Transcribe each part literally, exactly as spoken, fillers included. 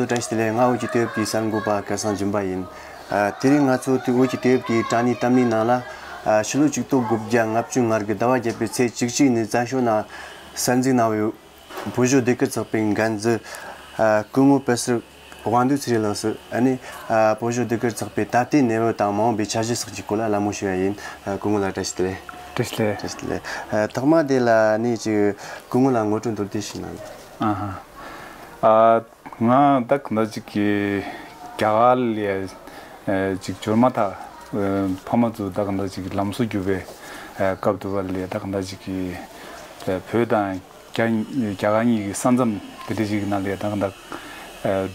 བཀྲ་ཤིས་བདེ་ལེགས། ང་དབུས་ཀྱི་དེབ་ཀྱི་གསར་འགོད་པ་སྐལ་བཟང་སྦྱིན་པ་ཡིན། ཨ། དེ་རིང་ང་ཚོ་དེ་དབུས་ཀྱི་དེབ་ཀྱི་དྲ་བརྙན་གཏམ་གླེང་ནང་ལ། ཨ། ཕྱི་ལོ་ཆིག་སྟོང་དགུ་བརྒྱ་ལྔ་བཅུ་ང་དགུ་ཟླ་བ་བརྒྱད་པའི་ཚེས་བཅུ་གཅིག་ཉིན་བཙན་བྱོལ་ནང་གསར་འཛུགས་གནང་བའི་བོད་གཞོན་སྡེ་ཁུལ་ཚོགས་པའི་འགན་འཛིན། ཨ། སྐུ་ངོ་པེ་སར་དབང་འདུས་ཚེ་རིང་ལགས་སུ། ཨ་ནི། ཨ། བོད་གཞོན་སྡེ་ཁུལ་ཚོགས་པའི་ད་ལྟའི་གནས་བབ་དང་མ་འོངས་པའི་འཆར་གཞི་སོགས་ཀྱི་སྐོར་ལ་གླེང་མོལ་ཞུ་ཡ་ཡིན། ཨ། སྐུ་ངོ་ལགས་བཀྲ་ཤིས་བདེ་ལེགས། བཀྲ་ཤིས་བདེ་ལེགས། བཀྲ་ཤིས་བདེ་ལེགས། ཨ། ཐོག་མ་དེ་ལ་ནི་ཅིག་སྐུ་ངོ་ལ་ངོ་སྤྲོད་མདོར་བསྡུས་ཤིག་གནང་། ཨ་ཧ། ཨ། ང་ད་ག་འདྲ་ཅིག་གི་རྒྱ་གར་ལ་ཅིག་འབྱོར་མ་ཐག་ཕ་མ་ཚོ་ད་ག་འདྲ་ཅིག་ལམ་བཟོ་རྒྱུག་པའི་སྐབས་དུ་བ་ལ་ད་ག་འདྲ་ཅིག་གི་བོད་དང་རྒྱ་རྒྱ་གར་གཉིས་ཀྱི་ས་མཚམས་དེ་འདྲ་ཅིག་གི་ནང་ལ་ད་ག་འདྲ་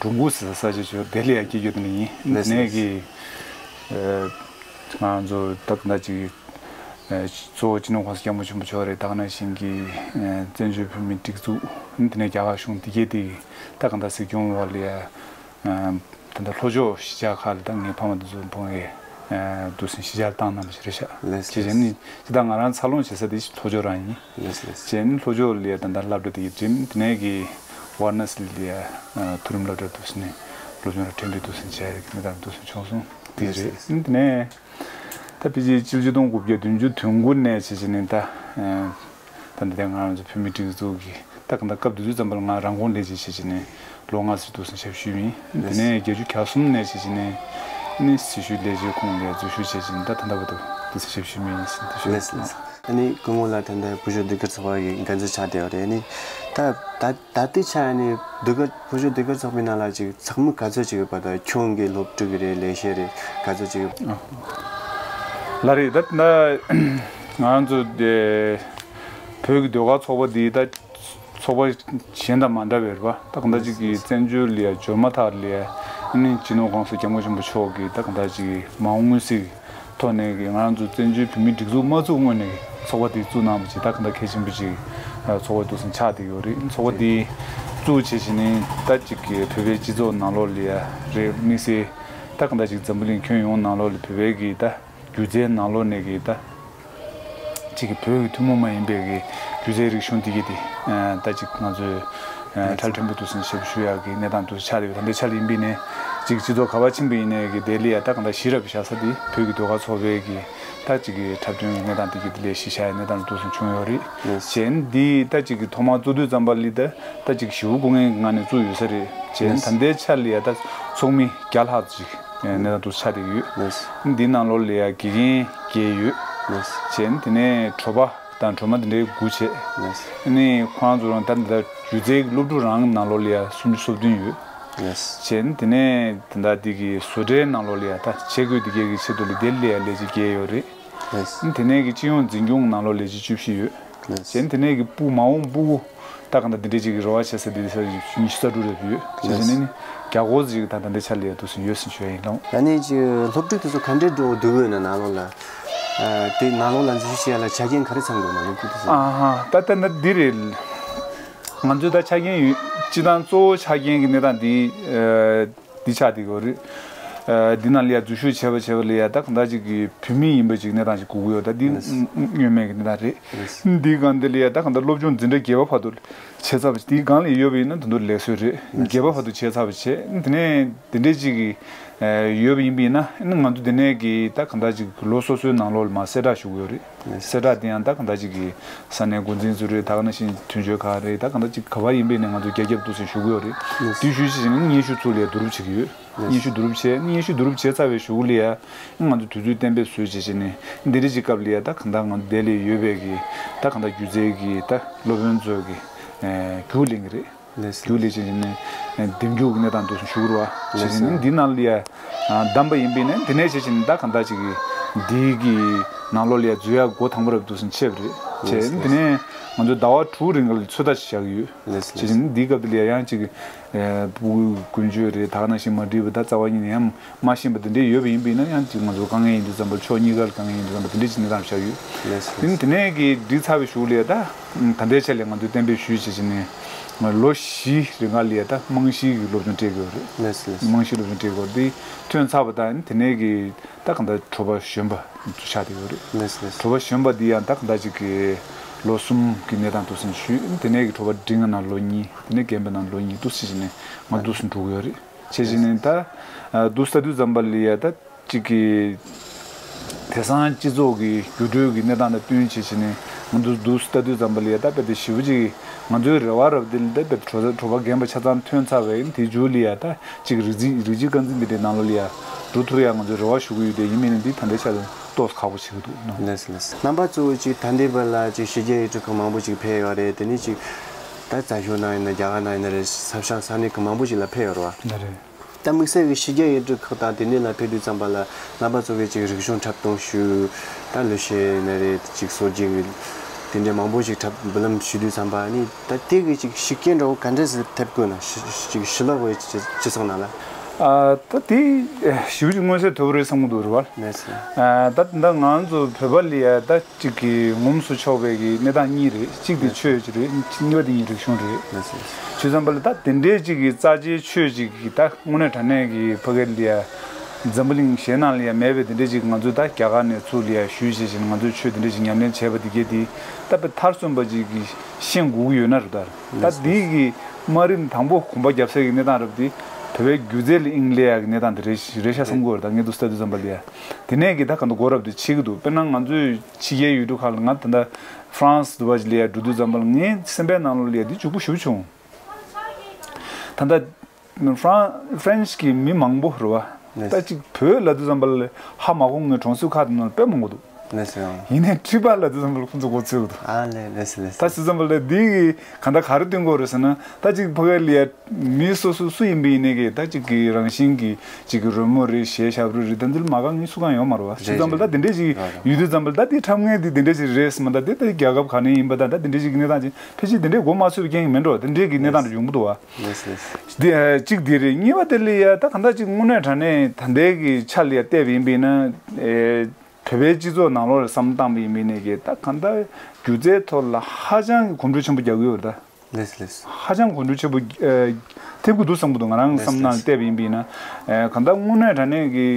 འབྲོང་ཁུག་ཟེར་ས་ཆ་ཅིག་ཡོད། དེ་ལ་ཡ་སྐྱེས་ཡོད་དེ་ནས་ཡིན། ལགས་སོ། ནས་ཀྱི་ང་ཚོ་ད་ག་འདྲ་ཅིག་གཙོ་བོ་སྤྱི་ནོར་༸གོང་ས་༸སྐྱབས་མགོན་ཆེན་པོ་མཆོག་རེད། ད་ག་ནང་བཞིན་གྱི་བཙན་བྱོལ་བོད་མིའི་སྒྲིག་འཛུགས། དེ་ནས་རྒྱ་གར་གཞུང་དེ་གས་དེ་ད་ག་འདྲ་སྲིད་སྐྱོང་འོག་ལ་ད་ལྟ་ལྷོ་ཕྱོགས་གཞིས་ཆགས་ཁག་ལ་ད་ངའི་ཕ་མ་དེ་ཚོ་ཕ་མ་གིས་འདུག་སེ་གཞིས་ཆགས་བཏང་གནང་བ་ཞིག་རེད་ཤག་ལགས་སོ། བྱས་ཙང་ནི་ཇི་ལྟར་ང་རང་འཚར་ལོངས་བྱེད་ས་དེ་ལྷོ་ཕྱོགས་རང་ཡིན། ལགས་སོ། ལགས་སོ། བྱས་ནི་ལྷོ་ཕྱོགས་ལ་ད་ལྟ་སློབ་གྲྭ་དེ་གས་འགྲིམས། དེ་ནས་ཀྱི་ཝཱ་ར་ཎ་སི་ལ་མཐོ་རིམ་སློབ་གྲྭ་འདུག་སེ་ནས་སློབ་སྦྱོང་ར་ཕྲན་བུ་འདུག་སེ་བྱས་ཡག་གི་གནས་སྟངས་འདུག་སེ་བྱུང་སོང་། དེ་རེད། ལགས་སོ། དེ་ནས། ད་ཕལ་ཆེར་ཕྱི་ལོ་ཆིག་སྟོང་དགུ་བརྒྱ་བདུན་ཅུ་དོན་དགུ་ནས་བྱས་བྱས་ནས་ད། ད་འདི་ལྟར་ང་རང་ཚོ་བོད་མིའི་སྒྲིག་འཛུགས་ཀྱི་ད་ག་འདྲ་སྐབས་དེ་དུས་ཙམ་པ་ལ་ང་རང་དགོངས་ལས་བྱས་བྱས་བྱས་ནས་ལོ་ལྔ་ཙམ་འདུག་སེ་ཞབས་ཞུས་ཡིན། དེ་ནས་བརྒྱད་ཅུ་གྱ་གསུམ་ནས་བྱས་བྱས་ནས་ནི་སྲི་ཞུའི་ལས་བྱེད་ཁོངས་ལ་འཛུལ་ཞུགས་བྱས་བྱས་ནས་ད་ད་ལྟ་བར་དུ་འདུག་སེ་ཞབས་ཞུ་མི་ཡིན་ཟིན་དེ་ཞུ། ལགས་སོ། ལགས་སོ། ཨ་ནི་སྐུ་ངོ་ལ་ད་ལྟ་བོད་གཞོན་སྡེ་ཁུལ་ཚོགས་པ་གི་འགན་འཛིན་ཆགས་བསྡད་ཡོད་རེད། ཨ་ནི་ད་ད། ད་ལྟའི་ཆ་ནས་སྡེ་ཁུལ་བོད་གཞོན་སྡེ་ཁུལ་ཚོགས་པའི་ནང་ལ་ཅིག་ཚོགས་མི་ག་ཚོད་ཅིག་ཡོད་པ་དང་ཁྱོན་གྱི་སློབ་ཕྲུག་རེད། ལས་བྱེད་རེད། ག་ཚོད་ཅིག་ཡོད། ལགས་རེད། ད་ད་ང་རང་ཚོ་དེ་བོད་ཀྱི་ཟློས་གར་ཚོགས་པ་འདི་ད་ཚོགས་པ་གཞན་དང་མ་འདྲ་བའི་རེད་པ། ད་ག་འདྲ་ཅིག་གི་བཙན་བྱོལ་ལ་འབྱོར་མ་ཐག་ལ་ནི་སྤྱི་ནོར་༸གོང་ས་༸སྐྱབས་མགོན་ཆེན་པོ་མཆོག་གིས་ད་ག་འདྲ་ཅིག་མ་འོངས་སྲིད་ཐོག་ནས་ང་རང་ཚོ་བཙན་བྱོལ་བོད་མིའི་སྒྲིག་འཛུགས་མ་བཙུགས་སྔོན་ནས་ཚོགས་པ་དེ་བཙུགས་གནང་བ་ཅིག་ད་ག་འདྲ་གལ་ཆེན་པོ་ཅིག་ཚོགས་པ་འདུག་སེ་ཆགས་བསྡད་ཡོད་རེད། ཚོགས་པ་དེ་བཙུགས་བྱས་བྱས་ནས་ད་ཅིག་གི་བོད་པའི་སྤྱི་ཚོགས་ནང་ལོགས་ལ་ཡ་རེད། དམིགས་བསལ་ད་ག་འདྲ་ཅིག་འཛམ་བུ་གླིང་ཁྱོན་ཡོངས་ནང་ལོགས་ལ་བོད་པའི་གི་ད་སྒྱུ་རྩལ་ནང་ལོགས་ནས་གི་ད་ཅིག་གི་བོད་ཀྱི་ཐུན་མོང་མ་ཡིན་པའི་གི་སྒྱུ་རྩལ་རིག་གཞུང་དེ་གི་དེ་ད་ཅིག་ང་ཚོས་ཁྲལ་ཕྲན་བུ་འདུག་སེ་ཞབས་ཞུ་ཡག་གི་གནས་སྟངས་འདུག་སེ་ཆགས་བསྡད་ཡོད། ད་ལྟའི་ཆ་ལ་ཡིན་པས་ནས་ཅིག་སྤྱི་ཚོགས་ག་པར་ཕྱིན་པ་ཡིན་ནའི་གི་དེ་ལ་ཡ་ད་ག་འདྲ་ཞི་རབ་བཞག་ས་དེ་བོད་ཀྱི་ཟློས་གར་ཚོགས་པའི་གི་ད་ཅིག་གི་འཁྲབ་སྟོན་གྱི་གནས་སྟངས་དེ་གི་དེ་ལས་གཞི་བཞག་ཡ་གནས་སྟངས་འདུག་སེ་བྱུང་ཡོད་རེད། ལགས་སོ། གཞན་འདི་ད་ཅིག་གི་ཐོག་མར་བཙུགས་དུས་ཙམ་པ་ལ་ད་ད་ཅིག་ཞི་བའི་སྐུ་ངལ་གྱི་ངང་ནས་བཙུགས་ཡོད་ས་རེད། གཞན་ད་ལྟའི་ཆ་ལ་ཡ་ད་ཚོགས་མི་བརྒྱ་ལྷག་ཅིག་གནས་སྟངས་འདུག་སེ་ཆགས་བསྡད་ཡོད། ལགས་སོ། འདི་ནང་ལོགས་ལ་ཡ་དགེ་རྒན་བརྒྱད་ཡོད། ལགས་སོ། གཞན་དེ་ནས་གྲོགས་པ་དང་གྲོགས་མ་དེ་འདྲའི་དགུ་བྱས། ལགས་སོ། ཨ་ནི་ཁོ་རང་ཚོ་རང་ད་ལྟ་སྒྱུ་རྩལ་གྱི་སློབ་ཕྲུག་རང་གི་ནང་ལོགས་ལ་ཡ་སུམ་ཅུ་སོ་བདུན་ཡོད། ལགས་སོ། གཞན་དེ་ནས་ད་ལྟ་འདི་གི་བཟོ་གྲྭའི་ནང་ལོགས་ལ་ཡ་ད་ཆས་གོས་འདི་གས་ཀྱི་ཆེད་དུ་ལ་དེ་ལ་ཡ་ལས་བྱེད་བརྒྱད་ཡོད་རེད། ལགས་སོ། ཨ་ནི་དེ་ནས་ཀྱི་སྤྱི་ཡོངས་འཛིན་སྐྱོང་ནང་ལོགས་ལས་བྱེད་བཅུ་བཞི་ཡོད། ལགས་སོ། གཞན་དེ་ནས་ཀྱི་སྤུ་མ་འོངས་སྤུ་གུ་ད་ག་འདྲ་འདི་འདྲའི་ཅིག་གི་རེ་བ་བྱེད་ས་འདི་ས་ཉི་ཤུ་རྩ་དྲུག་རེ་ཡོད། བྱས་ཙང་ནི་བརྒྱ་སྐོར་ཅིག་ད་ད་ལྟའི་ཆ་ལ་ཡ་འདུག་སེ་ཡོད་ཟེར་ཞུ་ཡ་ཡིན་ལགས། ད་ནི་ཅིག་སློབ་ཕྲུག་དེ་ཚོ་ག་འདྲའི་འགྲོ་འདུག་ཡོད་ན་ནང་ལོགས་ལ། ཨ། དེ་ནང་ལོགས་ལ་འཛུལ་ཞུགས་བྱེད་ཡ་ལ་ཆ་རྐྱེན་ག་རེ་ཚང་དགོས་ན་སློབ་ཕྲུག་དེ་ཚོ། ཨ་ཧ། ད་ལྟ་ན་འདི་རེད། ང་ཚོས་ད་ཆ་རྐྱེན་ཡོད། སྤྱི་བཏང་གཙོ་བོ་ཆ་རྐྱེན་གྱི་གནས་སྟངས་འདི། ཨ། འདི་ཆགས་བསྡད་ཡོད་རེད། ཨ། འདི་ནང་ལ་ཡ་འཛུལ་ཞུགས་བྱས་པ་བྱས་པ་ལ་ཡ་ད་གང་ལྟར་ཅིག་གི་བོད་མི་ཡིན་པ་ཅིག་གནས་སྟངས་ཅིག་དགོས་ཀྱི་ཡོད། ད་འདི་ལགས་སོ། སྔོན་མེད་ཀྱི་གནས་སྟངས་རེད། ལགས་སོ། འདི་སྒང་འདི་ལ་ཡ་ད་གང་ལྟར་སློབ་སྦྱོང་འཛིན་གྲྭ་བརྒྱད་པ་བར་དུ་བྱས་ཚར་བ་ཅིག་འདི་སྒང་ལ་ཡོད་པ་ཡིན་ན་ད་དུང་ལེགས་སོ་རེད། ལགས་སོ། བརྒྱད་པ་བར་དུ་བྱས་ཚར་བ་བྱས། དེ་ནས་འདི་འདྲས་ཅིག་གི་ཡོད་པ་ཡིན་པ་ཡིན་ན་ང་ཚོ་འདི་ནས་ཀྱི་ད་གང་ལྟར་ཅིག་ལོ་སོ་སོའི་ནང་ལོགས་ལ་མར་གསལ་བསྒྲགས་ཞུ་གི་ཡོད་རེད། གསལ་བསྒྲགས་དེ་ཡང་ད་གང་ལྟར་ཅིག་གི་ས་གནས་འགོ་འཛིན་ཚོ་རེད། ད་ག་ནང་བཞིན་དོན་གཅོད་ཁག་རེད། ད་གང་ལྟར་ཅིག་ག་པར་ཡིན་པའི་ནས་ང་ཚོ་རྒྱ་ཁྱབ་འདུག་ཟེར་ཞུ་གི་ཡོད་རེད། དེ་ཞུ་ཅི་ཞིག་ནི་སྙན་ཞུ་ཚུར་ལ་བསྡུ་རུབ་བྱེད་ཀྱི་ཡོད། སྙན་ཞུ་བསྡུ་རུབ་བྱས། སྙན་ཞུ་བསྡུ་རུབ་བྱས་ཚར་བའི་གཞུག་ལ་ཡ་ང་ཚོ་དུས་ཚོད་གཏན་འབེབས་བཟོས་བྱས་བྱས་ནས་འདི་འདྲ་ཅིག་སྐབས་ལ་ཡ་ད་གང་ལྟར་ང་ཚོ་འདི་ལ་ཡོད་པའི་གི་ད་གང་ལྟར་སྒྱུ་རྩལ་གྱི་ད་སློབ་དཔོན་ཚོ་གི་རྒྱུགས་ལེན་གྱི་རེད། ལགས་སོ། རྒྱུགས་ལས་བྱས་ནས་འདེམས་རྒྱུགས་ཀྱི་གནས་སྟངས་འདུག་ཞུ་གི་རེད་བ། ལགས་སོ། བྱས་ནས་འདི་ནང་ལ་ཡ་བདམས་པ་ཡིན་པས་ནས་དེ་ནས་བྱས་བྱས་ནས་ད་གང་ལྟར་ཅིག་གི་འདི་གི་ནང་ལོགས་ལ་ཡ་འཛུལ་ཡ་འགོ་དང་པོ་རབ་འདུག་སེ་ཆད་པ་རེད། བྱས་ནས་དེ་ནས་ང་ཚོས་ཟླ་བ་དྲུག་རིང་ག་ལ་ཚོད་ལྟ་ཞིག་བཞག་གི་ཡོད། ལགས་སོ། བྱས་ནས་འདིའི་སྐབས་དེ་ལ་ཡ་ཡང་ཅིག་སྤུ་གུ་ཀུན་སྤྱོད་རེད། ད་ག་ནང་བཞིན་མ་འགྲིག་པ་ད་རྩ་བ་ཉིད་ནས་ཡང་མ་ཤེས་པ་དེ་འདྲས་ཡོད་པ་ཡིན་པས་ན་ཡང་ཅིག་ང་ཚོ་དཀའ་ངལ་ཡིན་དུས་ཙམ་པ་ཕྱོགས་གཉིས་ཀ་ལ་དཀའ་ངལ་ཡིན་དུས་ཙམ་པ་དེ་འདྲས་ཅིག་གནས་སྟངས་བཞག་ཡོད། ལགས་སོ། དེ་ནས་དེ་ནས་ཀྱི་འགྲིག་ཚར་བའི་གཞུག་ལ་ཡ་ད་ད་ལྟའི་ཆ་ལ་ང་ཚོས་གཏན་འབེབས་ཞུས་བྱས་བྱས་ནས་ལོ་བཞི་རིང་ག་ལ་ཡ་ད་རྨང་གཞིའི་གི་སློབ་སྦྱོང་སྤྲད་དགོས་རེད། ལགས་སོ། ལགས་སོ། རྨང་གཞིའི་སློབ་སྦྱོང་སྤྲད་དགོས་རེད། དེ་ཐོན་ཚར་བ་དང་དེ་ནས་ཀྱི་ད་གང་ལྟར་གྲོགས་པོ་གཞོན་པ་ཚོ་ཆགས་བསྡད་ཡོད་རེད། ལགས་སོ། ལགས་སོ། གྲོགས་པོ་གཞོན་པ་འདི་ཡང་ད་གང་ལྟར་ཅིག་གི་ ལོ་གསུམ་གྱི་གནས་སྟངས་འདུག་སེ་ཞུས། དེ་ནས་ཀྱི་དྲོ་པ་འབྲིང་ང་ན་ལོ་གཉིས། དེ་ནས་རྒན་པ་ན་ལོ་གཉིས་འདུག་སེ་བྱས་ནས་ང་འདུག་སེ་འགྲོ་གི་ཡོད་རེད། བྱས་བྱས་ནས་ད་འདུག་སེ་ལྟ་དུས་ཙམ་པ་ལ་ཡ་ད་ཅིག་གི་དེང་སང་སྤྱི་ཚོགས་ཀྱི་འགྱུར་འགྲོས་ཀྱི་གནས་སྟངས་དང་བསྟུན་བྱས་བྱས་ནས་ང་ཚོ་འདུག་སེ་ལྟ་དུས་ཙམ་པ་ལ་ཡ་ད་དཔེ་དེ་ཞེ་པོ་ཅིག་ང་ཚོའི་རེ་བ་རབ་དེ་ལ་ད་དཔེ་དྲོ་དྲོ་པ་རྒན་པ་ཆ་ཚང་ཐོན་ཚར་བའི་དེ་མཇུག་ལ་ཡ་ད་ཅིག་རིགས་རིགས་གཅིག་རྐང་འཛིན་འདི་འདྲའི་ནང་ལོགས་ལ་ཡ་འགྲོ་ཐུབ་ཡ་ང་ཚོས་རེ་བ་ཞུ་གི་ཡོད། དེ་ཡིན་མིན་ནི་འདི་ད་ལྟའི་ཆ་ལ་ཏོག་ཙམ་ཁག་པོ་བྱེད་ཀྱི་འདུག་ནོ། ལགས་སོ་ལགས་སོ། རྣམ་པ་ཚོ་ཅིག་ད་ལྟའི་བར་ལ་ཅིག་ཕྱི་རྒྱལ་ཡུལ་གྲུ་ཁག་མང་པོ་ཅིག་ཕེབས་ཡོད་རེད། དེ་ནས་ཅིག་ད་བཙན་བྱོལ་ནང་ཡིན་ན་རྒྱ་གར་ནང་ཡིན་ན་རེད། ས་ཤང་ས་གནས་ཁག་མང་པོ་ཅིག་ལ་ཕེབས་ཡོད་རེད་བ། ལགས་རེད། ད་དམིགས་བསལ་གྱི་ཕྱི་རྒྱལ་ཡུལ་གྲུ་ཁག་དང་དེ་འདྲ་ལ་ཕེབས་དུས་ཙམ་པ་ལ་རྣམ་པ་ཚོ་གིས་ཅིག་རིག་གཞུང་འཁྲབ་སྟོན་ཞུ། ད་གླུ་གཞས་ཡིན་ན་རེད། ཅིག་སྲོལ་རྒྱུན་གྱི་དེ་འདྲ་མང་པོ་ཅིག་འཁྲབ་འབུལ་ལམ་ཞུ་དུས་ཙམ་པ་ནི་ད་དེ་གི་ཅིག་ཤུགས་རྐྱེན་འདྲ་བོ་ག་འདྲ་ཞིག་ཐེབས་དགོས་ན། ཞི་ཅིག་ཞི་ལྷག་པའི་སྤྱི་སྤྱི་ཚོགས་ནང་ལ། ཨ་ད་དེ་ཞེ་པོ་ཅིག་མངོན་གསལ་དོད་པོ་རེད་བསམ་གྱི་འདུག་རེད་བ། ལགས་སོ། ཨ་ད་ད་ང་ཚོ་བོད་པ་ལ་ཡ་ད་ཅིག་གི་ངོམས་སུ་ཆོག་པའི་གི་གནས་སྟངས་གཉིས་རེད། གཅིག་དེ་ཆོས་ཅིག་རེད། གཉིས་པ་དེ་ཡིན་རིག་གཞུང་རེད། ལགས་སོ། བྱས་ཙམ་པ་ལ་ད་དེ་འདྲའི་ཅིག་གི་རྩ་ཆེའི་ཆོས་ཅིག་གི་ད་དངོས་གནས་དྲང་གནས་ཀྱི་ཕ་གི་ལ་ཡ་འཛམ་བུ་གླིང་གཞན་ནང་ལ་ཡ་མེད་པའི་དེ་འདྲའི་ཅིག་ང་ཚོས་ད་རྒྱ་གར་ནས་ཚུར་ལ་ཡ་ཞུས་བྱས་བྱས་ནས་ང་ཚོས་ཆོས་དེ་འདྲའི་ཅིག་ཉམས་ལེན་བྱས་པ་དེ་གས་དེ་ད་དཔེ་མཐར་སོན་པ་ཅིག་གི་ཤེས་དགོས་ཀྱི་ཡོད་ན་རེད། ད་ད་འདི་གི་དམའ་རིམ་དང་པོ་གོམ་པ་རྒྱབ་ས་གི་གནས་སྟངས་རབ་དེ་བོད་པའི་སྒྱུ་རྩལ་ལ་དབྱིངས་སླེབས་ཡག་གི་གནས་སྟངས་དེ་རེད་རེད་ཤག་བསམ་གྱི་ཡོད་རེད། ད་ངས་འདུག་སེ་ལྟ་དུས་ཙམ་པ་ལ་ཡ་དེ་ནས་གི་ད་ག་འདུག་གོ་རབ་དེ་ཕྱེ་གི་འདུག་དཔེར་ན་ང་ཚོས་ཕྱི་རྒྱལ་ཡུལ་གྲུ་ཁག་ལ་ང་ད་ལྟ་ཧྥ་རན་སི་དུ་བ་ཅིག་ལ་ཡ་འགྲོ་དུས་ཙམ་པ་ལ་ངའི་སེམས་པའི་ནང་ལོགས་ལ་ཡ་འདི་ལྗིད་པོ་ཞེ་པོ་བྱུང་། ད་ལྟ་ཧྥ་རན་ཧྥ་རན་སི་གི་མི་མང་པོ་རེད་བ། ད་ཅིག་བོད་ལབ་དུས་ཙམ་པ་ལ་ཧ་མ་གོ་མཁན་གྲོང་གསེབ་ཁག་དེ་ནང་ལ་དཔེ་མང་པོ་འདུག་ལགས་སོ། ཡིན་ནའི་ཁྲི་པ་ལབ་དུས་ཙམ་པ་ལ་ཁོང་ཚོ་མགོ་ཚོས་འདུག་ཨ་ལས་ལགས་སོ་ལགས་སོ། ད་དུས་ཙམ་པ་ལ་འདི་གི་གང་ལྟར་ག་རེ་སྟོན་དགོས་རེད་ཟེར་ན། ད་ཅིག་ཕ་གི་ལ་ཡ་མི་སོ་སོ་སུ་ཡིན་པ་ཡིན་ནའི་གི་ད་ཅིག་གི་རང་བཞིན་གྱི་ཅིག་གི་རོལ་མོ་རེད། གཞས་ཞབས་བྲོ་རེད། ད་འདི་ལ་མ་དགའ་མཁན་སུ་གང་ཡོད་མ་རེད་བ། རེད་དུས་ཙམ་པ་ལ་ད་རེད་འདི་འདྲས་ཅིག་རེད་རེད། ཡོད་དུས་ཙམ་པ་ལ་ད་འདི་འཁྲབ་མཁན་འདི་འདི་འདྲས་ཅིག་རེད་ཟེར་མ། ད་འདི་ད་རྒྱལ་ཁབ་ག་ནས་ཡིན་པ་དང་ད་འདི་འདྲས་ཅིག་གི་གནས་སྟངས་ཅིག་ཕལ་ཆེར་འདི་འདྲས་མགོ་མ་ཚོས་པའི་རྐྱེན་གྱིས་མིན་འགྲོ། འདི་འདྲས་ཀྱི་གནས་སྟངས་རེ་ཡོང་གི་འདུག་བ། ལགས་སོ་ལགས་སོ། འདི་ཨ་གཅིག་འདི་རེད། གཉིས་པ་དེ་ལ་ཡ་ད་གང་ལྟར་ཅིག་དངོས་གནས་དྲང་གནས་ད་ལྟའི་གི་ཆ་ལ་ཡ་བལྟས་པ་ཡིན་པ་ཡིན་ན། ཨེ་བོད་པའི་སྤྱི་ཚོགས་ནང་ལོགས་ལ་བསམ་བློ་བཏང་པ་ཡིན་པ་ཡིན་ནའི་གི་ད་གང་ལྟར་སྒྱུ་རྩལ་ཐོག་ལ་ཧ་ཅང་གི་གོམ་བགྲོད་ཆེན་པོ་རྒྱག་གི་ཡོད་རེད་ད། ལགས་སོ་ལགས་སོ། ཧ་ཅང་གོམ་བགྲོད་ཆེན་པོ་ཨེ་ཐེབས་ཀྱི་འདུག་བསམ་གྱི་འདུག་ང་རང་ལགས་སོ་བསམ་ནང་ལ་ལགས་སོ། བལྟས་པ་ཡིན་པ་ཡིན་ན། ཨེ་གང་ལྟར་དངོས་གནས་དྲང་གནས་གི་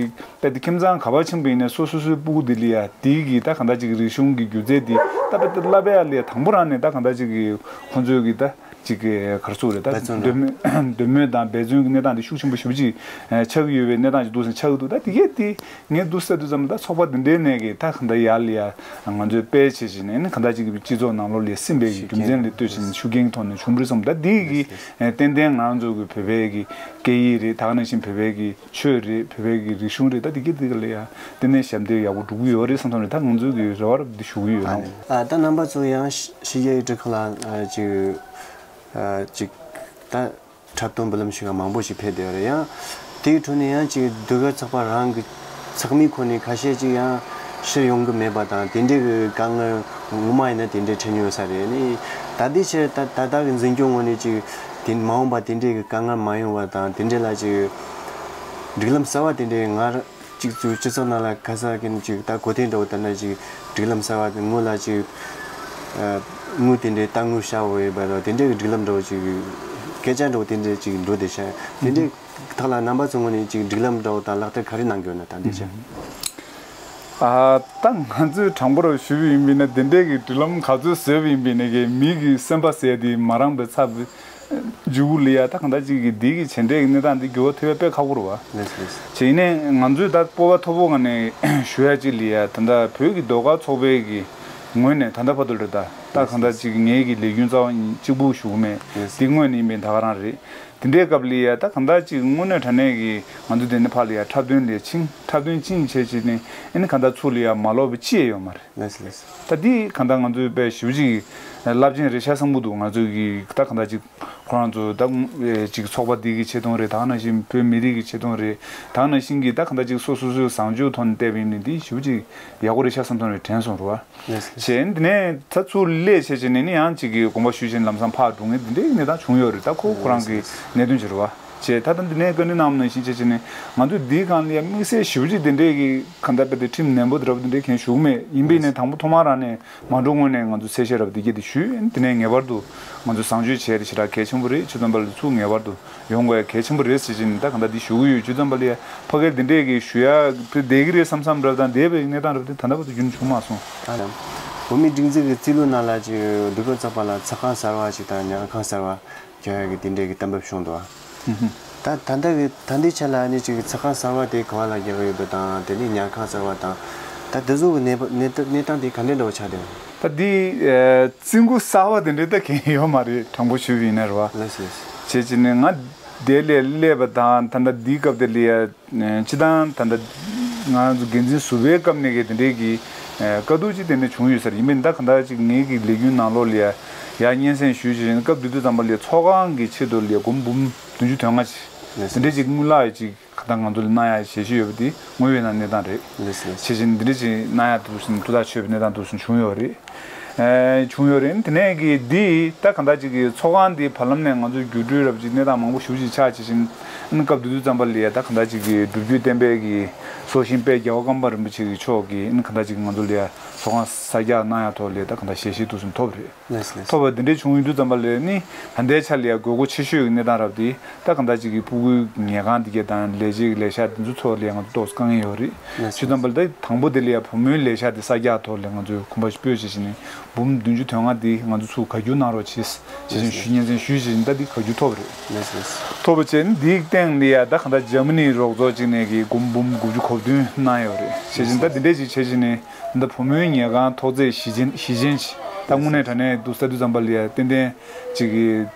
ད་དེ་ཁྱིམ་ཚང་ག་པར་ཕྱིན་པ་ཡིན་ནའི་སོ་སོ་སོའི་སྤུ་གུ་དེ་ལ་ཡ་དེའི་གི་ད་གང་ལྟར་ཅིག་རིག་གཞུང་གི་སྒྱུ་རྩལ་དེ་ད་དཔེ་ད་བསླབ་པ་ཡ་ལ་ཡ་དང་པོ་རང་ནས་ད་གང་ལྟར་ཅིག་གི་ཁོང་ཚོའི་གི་ད་ཅིག་གི་ག་རེ་ཟེར་དགོས་རེད། ད་འབད་བརྩོན་འདོད་མོས་འདོད་མོས་དང་འབད་བརྩོན་གྱི་གནས་སྟངས་དེ་ཤུགས་ཆེན་པོ་ཞེ་པོ་ཅིག་ཨ་ཆགས་ཀྱི་ཡོད་པའི་གནས་སྟངས་ཅིག་འདུག་ཟེར་ཆགས་ཀྱི་འདུག་ད་དེ་གས་དེ་ངས་འདུག་ཟེར་དུས་ཙམ་ད་ཚོགས་པ་འདི་འདྲའི་ནས་གི་ད་གང་ལྟར་ཡར་ལ་ཡར་ང་ཚོས་སྤེལ་བྱེད་བཞིན་ནས་གང་ལྟར་ཅིག་གི་སྤྱི་ཚོགས་ནང་ལོགས་ལ་སིམ་པའི་གི་རྒྱུ་མཚན་ལ་ལྟོས་བྱས་ནས་ཤུགས་རྐྱེན་གྱི་ཐོག་ནས་བྱུང་བ་རེད་བསམ། ད་དེ་གི་ཨ་ཏན་ཏན་ང་ཚོ་གི་བོད་པའི་གི་སྐད་ཡིག་རེད། ད་ག་ནང་བཞིན་བོད་པའི་གི་ཆོས་རེད། བོད་པའི་གི་རིག་གཞུང་རེད། ད་དེ་གི་དེ་ག་ལ་ཡ་ཏན་ཏན་ཞབས་འདེགས་ཡག་པོ་འགྲོ་གི་ཡོད་རེད་བསམ་སོང་རེད། ད་ང་ཚོའི་གི་རེ་བ་རབ་འདི་ཞུ་གི་ཡོད། ཨ་ནི་ཨ་ད་རྣམ་པ་ཚོ་ཡང་ཕྱི་ཕྱི་རྒྱལ་ཡུལ་གྲུ་ཁག་ལ་ཨ་ཅིག་ཨ་ཅིག་ད་འཁྲབ་སྟོན་འབུལ་ལམ་ཞུ་མཁན་མང་པོ་ཞིག་ཕེབས་བསྡད་ཡོད་རེད། ཡང་དེའི་ཁྲོད་ནས་ཡང་ཅིག་ཟློས་གར་ཚོགས་པ་རང་གི་ཚོགས་མིའི་ཁོངས་ནས་ཁ་ཤས་ཅིག་ཡང་ཕྱིར་ཡོང་གི་མེད་པ་དང་། དེ་འདྲའི་གི་དཀའ་ངལ་ངོ་མ་ཡིན་ན་དེ་འདྲའི་འཕྲད་མྱོང་ཡོད་ས་རེད། ཨ་ནི་ད་ལྟའི་ཆར་ད་ད་ལྟ་གི་འཛིན་སྐྱོང་ངོས་ནས་ཅིག་དེ་མ་འོངས་པ་དེ་འདྲའི་གི་དཀའ་ངལ་མ་ཡོང་བ་དང་། དེ་འདྲའི་ལ་ཅིག་སྒྲིག་ལམ་གསར་བ་དེ་འདྲའི་སྔར་གཅིག་ཚུར་སྤྱི་ཚོགས་ནང་ལ་ཁ་ས་གིན་ཅིག་ད་གོ་དོན་འདྲ་བོ་ལྟར་ན་ཅིག་སྒྲིག་ལམ་གསར་བ་དེ་སྔོན་ལ་ཅིག་ཨ་དངུལ་དེ་འདྲའི་ལྟ་དངུལ་བྱ་འོས་པ་ར་དེ་འདྲའི་གི་སྒྲིག་ལམ་འདྲ་བོ་ཅིག་སྐད་ཆ་འདྲ་བོ་དེ་འདྲའི་ཅིག་འགྲོ་བསྡད་ཤག་དེ་འདྲའི་ཐོག་ལ་རྣམ་པ་ཚོ་ངོས་ནས་ཅིག་སྒྲིག་ལམ་འདྲ་བོ་དང་ལག་བསྟར་ག་རེ་གནང་གི་ཡོད་ན་ད་འདི་ཆ། ཨ་ད་ང་ཚོས་དྲང་པོ་ར་ཞུས་པ་ཡིན་པ་ཡིན་ན་དེ་འདྲའི་གི་སྒྲིག་ལམ་ག་ཚོད་བཟོས་པ་ཡིན་པ་ཡིན་ནའི་གི་མི་གི་སེམས་པ་ཟེར་དེ་མ་རངས་པའི་ཚབ། མཇུག་ལ་ཡ་ད་གང་ལྟར་ཅིག་གི་འདི་གི་བྱེད་འབྲས་ཀྱི་གནས་སྟངས་འདི་འགྱུར་བ་ཐེབས་ཡ་དཔེ་ཁག་པོ་རེད་བ། ལགས་སོ་ལགས་སོ། བྱས་ནས་ང་ཚོས་ད་སྤོབས་པ་མཐོ་པོ་ངང་ནས་ཞུ་ཡ་ཅིག་ལ་ཡ་ད་ལྟ་བོད་ཀྱི་ཟློས་གར་ཚོགས་པའི་གི་ངོས་ནས་ད་ལྟ་བར་དུ་རེད། ད་ད་གང་ལྟར་ཅིག་ངའི་གི་ལས་རྒྱུན་རྩ་བ་གཅིག་པུ་ཞུ་གི་མེད། ལགས་སོ། འདི་དངོས་ནས་ཡིན་པའི་ད་ག་རང་རེད། དེ་འདྲའི་སྐབས་ལ་ཡ་ད་གང་ལྟར་ཅིག་དངོས་གནས་དྲང་གནས་ཀྱི་ང་ཚོ་དེ་ནས་ཕར་ལ་ཡ་འཁྲབ་སྟོན་ལ་ཕྱིན། འཁྲབ་སྟོན་ཕྱིན་བྱས་བྱས་ནས་ཨ་ནི་གང་ལྟར་ཚུར་ལ་ཡ་མ་ལོག་པ་ཅི་ཡང་ཡོད་མ་རེད། ལགས་སོ་ལགས་སོ། ད་འདི་གང་ལྟར་ང་ཚོའི་དཔེ་ཞེ་པོ་ཅིག་རླབས་ཆེན་རེད་ཤག་བསམ་གྱི་འདུག་ང་ཚོའི་གི་ད་གང་ལྟར་ཅིག་ཁོ་རང་ཚོ་ད་ཅིག་ཚོགས་པ་འདི་གི་ཆེ་མཐོང་རེད། ད་ག་ནང་བཞིན་བོད་མི་རིགས་ཀྱི་ཆེ་མཐོང་རེད། ད་ག་ནང་བཞིན་གི་ད་གང་ལྟར་ཅིག་སོ་སོ་སོའི་བཟང་སྤྱོད་ཐོག་ནས་བལྟས་པ་ཡིན་ན་འདི་ཞེ་པོ་ཅིག་ཡག་པོ་རེད་ཤག་བསམ་སོང་རེད་དྲན་སོང་རེད་བ། ལགས་སོ། བྱས་འདི་ནས་ད་ཚུར་སླེབས་བྱས་བྱས་ནས་ནི་ཡང་ཅིག་གི་དགོངས་པ་ཞུས་བྱས་ནས་ལམ་སང་ཕར་འགྲོ་མཁན་འདི་འདྲའི་གནས་སྟངས་བྱུང་ཡོད་རེད། ད་ཁོ་ཁོ་རང་གི་གནད་དོན་ཅིག་རེད་བ། བྱས་ད་ལྟ་འདི་ནས་བཀའ་འདྲི་གནང་བ་ནང་བཞིན་བྱས་བྱས་ནས་ང་ཚོས་འདིའི་སྒང་ལ་ཡ་དམིགས་བསལ་ཞེ་པོ་ཅིག་དེ་འདྲའི་གི་གང་ལྟར་དཔེ་དེ་ཁྲིམས་ནན་པོ་དེ་འདྲ་པོ་དེ་འདྲའི་གང་ཞུ་གི་མེད། ཡིན་པས་ནས་དང་པོ་ཐོག་མར་རང་ནས་མ་འགྲོ་སྔོན་ནས་ང་ཚོ་གསལ་བཤད་རབ་འདི་གས་དེ་ཞུས། དེ་ནས་ངེས་པར་དུ་ང་ཚོ་བཟང་སྤྱོད་བྱས་རེད་ཞེ་དྲག་གལ་ཆེན་པོ་རེད། བྱས་ཙམ་པ་ལ་ཚུར་ངེས་པར་དུ་ཡོང་དགོས་ཡ་གལ་ཆེན་པོ་རེད་ཟེར་བྱས་ནས་ད་གང་ལྟར་འདི་ཞུ་གི་ཡོད། བྱས་ཙམ་པ་ལ་ཡ་ཕ་གིར་འདི་འདྲས་ཀྱི་ཞུ་ཡ་བསྡད་ཀྱི་རེད་བསམ་བསམ་རབ་དང་འདས་པའི་གནས་སྟངས་རབ་དེ་ད་ལྟ་བར་དུ་རྒྱུན་བྱུང་མ་སོང་། ཨ་ལམ། བོད་མིའི་སྒྲིག་འཛུགས་ཀྱི་རྩིས་ལུགས་ནང་ལ་ཅིག་ཟློས་གར་ཚོགས་པ་ལ་ཚོགས་ཁང་གསར་བ་ཞིག་དང་ཉལ་ཁང་གསར་བ་རྒྱག་ཡག་གི་དེ་འདྲའི་གི་གཏན་འབེབས་བྱུང་འདུག་ཨ། ད་ད་ལྟ་གི་ད་ལྟའི་ཆ་ལ་ནི་ཅིག་ཚོགས་ཁང་གསར་བ་དེ་ག་བ་ལ་རྒྱག་གི་ཡོད་པ་དང་། དེ་ནས་ཉལ་ཁང་གསར་བ་དང་། ད་དེ་ཚོ་གི་གནས་བབ་གནས་སྟངས་གནས་སྟངས་དེ་ག་འདྲ་འདྲ་བོ་ཆགས་བསྡད་ཡོད། ད་འདི་ཨེ་རྩིས་འགོ་གསར་བ་དེ་འདྲའི་ད་གང་ཡོད་མ་རེད། དྲང་པོ་ཞུས་པ་ཡིན་ན་རེད་བ། ལགས་སོ། བྱས་ཙང་ནི་ང་དེ་ལ་སླེབས་པ་དང་ད་ལྟ་འདིའི་སྐབས་དེ་ལ་ཡ། སྤྱི་བཏང་ད་ལྟ་ང་རང་ཚོ་འགན་འཛིན་ཟུར་པའི་སྐབས་ནས་ཀྱི་དེ་འདྲའི་གི་དཀའ་སྡུག་ཅིག་དེ་འདྲ་བྱུང་ཡོད་ས་རེད། ཡིན་པས་ད་ག་འདྲ་ཅིག་ངེད་ཀྱི་ལས་རྒྱུན་ནང་ལོགས་ལ་ཡ་ཡ་སྙན་སེང་ཞུས་བྱས་སྐབས་དེ་དུས་ཙམ་པ་ལ་ཚོགས་ཁང་གི་ཆེད་དུ་ལ་སྒོར་མོ་འབུམ་བདུན་ཅུ་དོན་ལྔ་ཅིག་དེ་འདྲ་ཅིག་དངུལ་ལག་ཅིག་ག་ད་ང་ཚོ་ལ་གནང་ཡ་ཞལ་བཞེས་ཡོད་པ་དེ་དངོས་ཡོད་ན་གནས་སྟངས་རེད། ལགས་སོ། བྱས་ཙང་འདི་འདྲ་ཅིག་གནང་ཡ་འདུག་ཟེར་ནས་ཐུགས་ཐག་ཆོད་པའི་གནས་སྟངས་འདུག་ཟེར་བྱུང་ཡོད་རེད། ཨེ་བྱུང་ཡོད་རེད། དེ་ནས་ཀྱི་འདི་ད་གང་ལྟར་ཅིག་གི་ཚོགས་ཁང་འདི་བར་ལམ་ནས་ང་ཚོ་འགྱུར་འགྲོས་རབ་ཅིག་གནས་སྟངས་མང་པོ་ཞེ་པོ་ཅིག་ཆགས་བྱས་ཤིང་། ཨ་ནི་སྐབས་དེ་དུས་ཙམ་པ་ལ་ཡ་ད་གང་ལྟར་ཅིག་གི་སྒྲུབ་བརྒྱུད་བསྟན་པའི་གི་སྲོག་ཤིང་དཔལ་རྒྱལ་བ་ཀརྨ་པ་རིན་པོ་ཆེ་གི་མཆོག་གིས་ཨ་ནི་གང་ལྟར་ཅིག་ང་ཚོ་ལ་ཡ་ཚོགས་ཁང་གསར་རྒྱག་གནང་ཡ་ཐོག་ལ་ཡ་ད་གང་ལྟར་ཞལ་བཞེས་འདུག་ཟེར་ཐོབ་རེད། ལགས་སོ། ལགས་སོ། ཐོབ་པ་འདི་འདྲའི་བྱུང་ཡོང་དུས་ཙམ་པ་ལ་ནི་ད་ལྟའི་ཆ་ལ་ཡ་དགོས་མཁོ་ཆེ་ཤོས་ཀྱི་གནས་སྟངས་རབ་དེ་ད་གང་ལྟར་ཅིག་གི་སྤུ་གུའི་ཉལ་ཁང་འདི་གས་དང་ལས་བྱེད་ཀྱི་ལས་ཤག་འདི་ཚོ་ཐོག་ལ་ཡ་ང་ཚོ་ཏོག་ཙམ་དཀའ་ངལ་ཡོད་རེད། ལགས་སོ། བྱས་ཙམ་པ་ལ་ད་དང་པོ་དེ་ལ་ཡ་བུ་མོའི་ལས་ཤག་དེ་གསར་རྒྱག་ཐོག་ལ་ང་ཚོས་གོམ་པ་སྤོས་བྱས་བྱས་ནས་འབུམ་བདུན་ཅུ་དོན་ལྔ་འདི་ང་ཚོ་ཚུར་བཀའ་བསྒྱུར་གནང་རོགས་གྱིས་ཞེས་བྱས་ཞུ་སྙན་སེང་ཞུས་བྱས་ནས་ད་འདི་བཀའ་བསྒྱུར་ཐོབ་རེད། ལགས་སོ། ཐོབ་པ་བྱས་ནས་འདིའི་སྟེང་ལ་ཡ་ད་གང་ལྟར་འཇར་མ་ནི་རོགས་ཚོགས་གཅིག་ནས་ཀྱི་སྒོར་མོ་འབུམ་དགུ་བཅུ་གོ་བདུན་གནང་ཡོད་རེད། བྱས་ཙང་ད་འདི་འདྲས་ཅིག་བྱས་བྱས་ནས། ད་བུ་མོའི་ཉལ་ཁང་ཐོག་བརྩེགས་གཞི་ཅན་གཞི་ཅན་ཅིག་ད་དངོས་གནས་དྲང་གནས་འདུག་ས་དུས་ཙམ་པ་ལ་ཡ་ཏན་ཏན་ཅིག་གི་